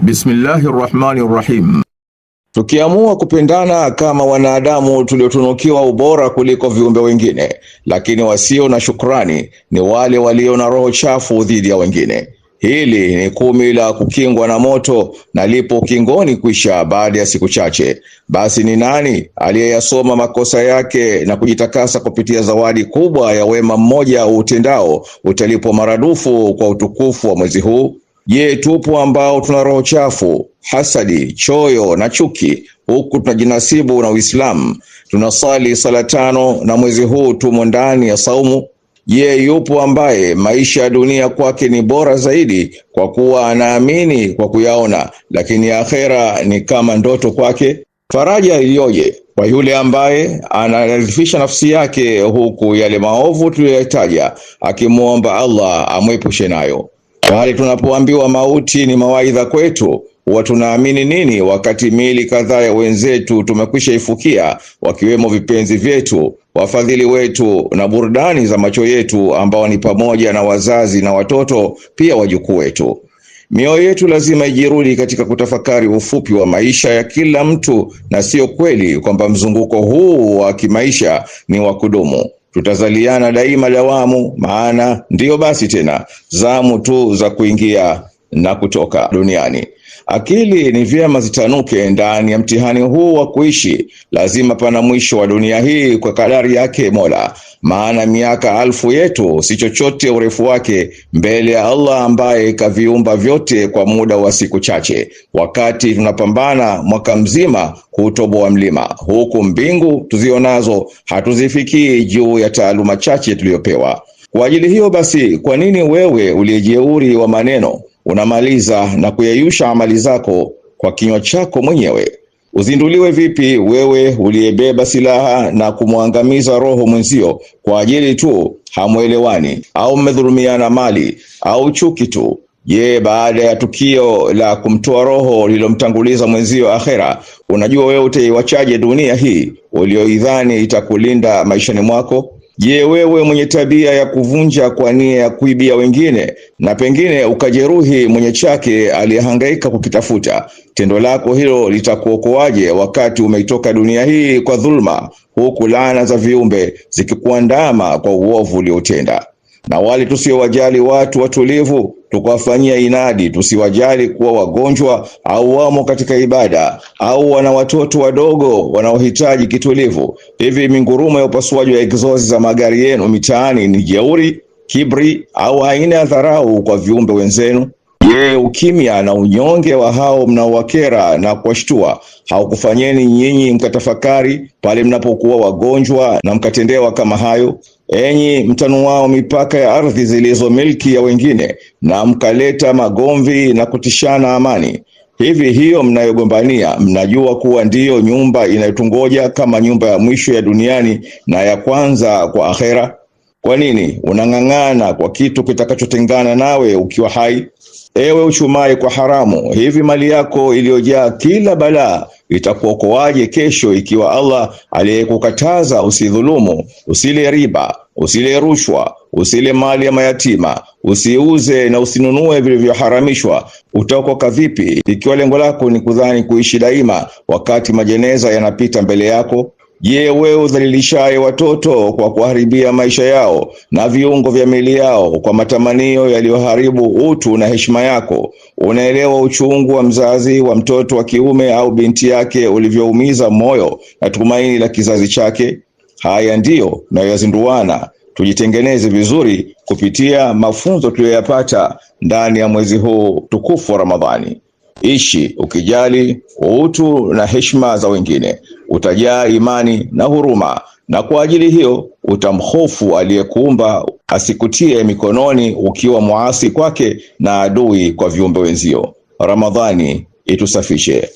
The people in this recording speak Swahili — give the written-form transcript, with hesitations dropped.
Bismillahi rahmani rahim. Tukiamua kupendana kama wanadamu tuliotunukiwa ubora kuliko viumbe wengine, lakini wasio na shukrani ni wale walio na roho chafu dhidi ya wengine. Hili ni kumi la kukingwa na moto na lipo ukingoni kwisha baada ya siku chache. Basi ni nani aliyeyasoma makosa yake na kujitakasa kupitia zawadi kubwa ya wema mmoja uutendao utalipwa maradufu kwa utukufu wa mwezi huu? Je, tupo ambao tuna roho chafu, hasadi, choyo na chuki, huku tunajinasibu na Uislamu, tunasali sala tano na mwezi huu tumo ndani ya saumu? Je, yupo ambaye maisha ya dunia kwake ni bora zaidi kwa kuwa anaamini kwa kuyaona, lakini akhera ni kama ndoto kwake? Faraja iliyoje kwa yule ambaye analifisha nafsi yake huku yale maovu tuliyoyataja akimwomba Allah amwepushe nayo. Pale tunapoambiwa mauti ni mawaidha kwetu, huwa tunaamini nini wakati miili kadhaa ya wenzetu tumekwisha ifukia, wakiwemo vipenzi vyetu, wafadhili wetu na burudani za macho yetu, ambao ni pamoja na wazazi na watoto, pia wajukuu wetu. Mioyo yetu lazima ijirudi katika kutafakari ufupi wa maisha ya kila mtu, na sio kweli kwamba mzunguko huu wa kimaisha ni wa kudumu. Tutazaliana daima dawamu, maana ndiyo basi tena zamu tu za kuingia na kutoka duniani. Akili ni vyema zitanuke ndani ya mtihani huu wa kuishi. Lazima pana mwisho wa dunia hii kwa kadari yake Mola, maana miaka alfu yetu si chochote urefu wake mbele ya Allah ambaye kaviumba vyote kwa muda wa siku chache, wakati tunapambana mwaka mzima kuutoboa mlima, huku mbingu tuzionazo hatuzifikii juu ya taaluma chache tuliyopewa. Kwa ajili hiyo basi, kwa nini wewe uliyejeuri wa maneno unamaliza na kuyeyusha amali zako kwa kinywa chako mwenyewe? Uzinduliwe vipi wewe uliyebeba silaha na kumwangamiza roho mwenzio kwa ajili tu hamwelewani au mmedhulumiana mali au chuki tu? Je, baada ya tukio la kumtoa roho lililomtanguliza mwenzio akhera, unajua wewe utaiwachaje dunia hii ulioidhani itakulinda maishani mwako? Je, wewe mwenye tabia ya kuvunja kwa nia ya kuibia wengine na pengine ukajeruhi mwenye chake aliyehangaika kukitafuta, tendo lako hilo litakuokoaje wakati umeitoka dunia hii kwa dhulma, huku laana za viumbe zikikuandama kwa uovu uliotenda? Na wale tusiowajali watu watulivu tukawafanyia inadi, tusiwajali kuwa wagonjwa au wamo katika ibada au wana watoto wadogo wanaohitaji kitulivu. Hivi mingurumo ya upasuaji wa exhaust za magari yenu mitaani ni jeuri, kibri au aina ya dharau kwa viumbe wenzenu? Je, ukimya na unyonge wa hao mnaowakera na kuwashtua haukufanyeni nyinyi mkatafakari pale mnapokuwa wagonjwa na mkatendewa kama hayo? Enyi mtanuao mipaka ya ardhi zilizo milki ya wengine na mkaleta magomvi na kutishana amani, hivi hiyo mnayogombania mnajua kuwa ndiyo nyumba inayotungoja kama nyumba ya mwisho ya duniani na ya kwanza kwa akhera? Kwa nini unang'ang'ana kwa kitu kitakachotengana nawe ukiwa hai? Ewe uchumaye kwa haramu, hivi mali yako iliyojaa kila balaa itakuokoaje kesho, ikiwa Allah aliyekukataza usidhulumu, usile riba, usile rushwa, usile mali ya mayatima, usiuze na usinunue vilivyoharamishwa, utaokoka vipi ikiwa lengo lako ni kudhani kuishi daima wakati majeneza yanapita mbele yako? Je, wewe udhalilishaye watoto kwa kuharibia maisha yao na viungo vya miili yao kwa matamanio yaliyoharibu utu na heshima yako, unaelewa uchungu wa mzazi wa mtoto wa kiume au binti yake ulivyoumiza moyo na tumaini la kizazi chake? Haya ndiyo nayoyazinduana, tujitengeneze vizuri kupitia mafunzo tuliyoyapata ndani ya mwezi huu tukufu wa Ramadhani. Ishi ukijali utu na heshima za wengine, utajaa imani na huruma, na kwa ajili hiyo utamhofu aliyekuumba asikutie mikononi ukiwa muasi kwake na adui kwa viumbe wenzio. Ramadhani itusafishe.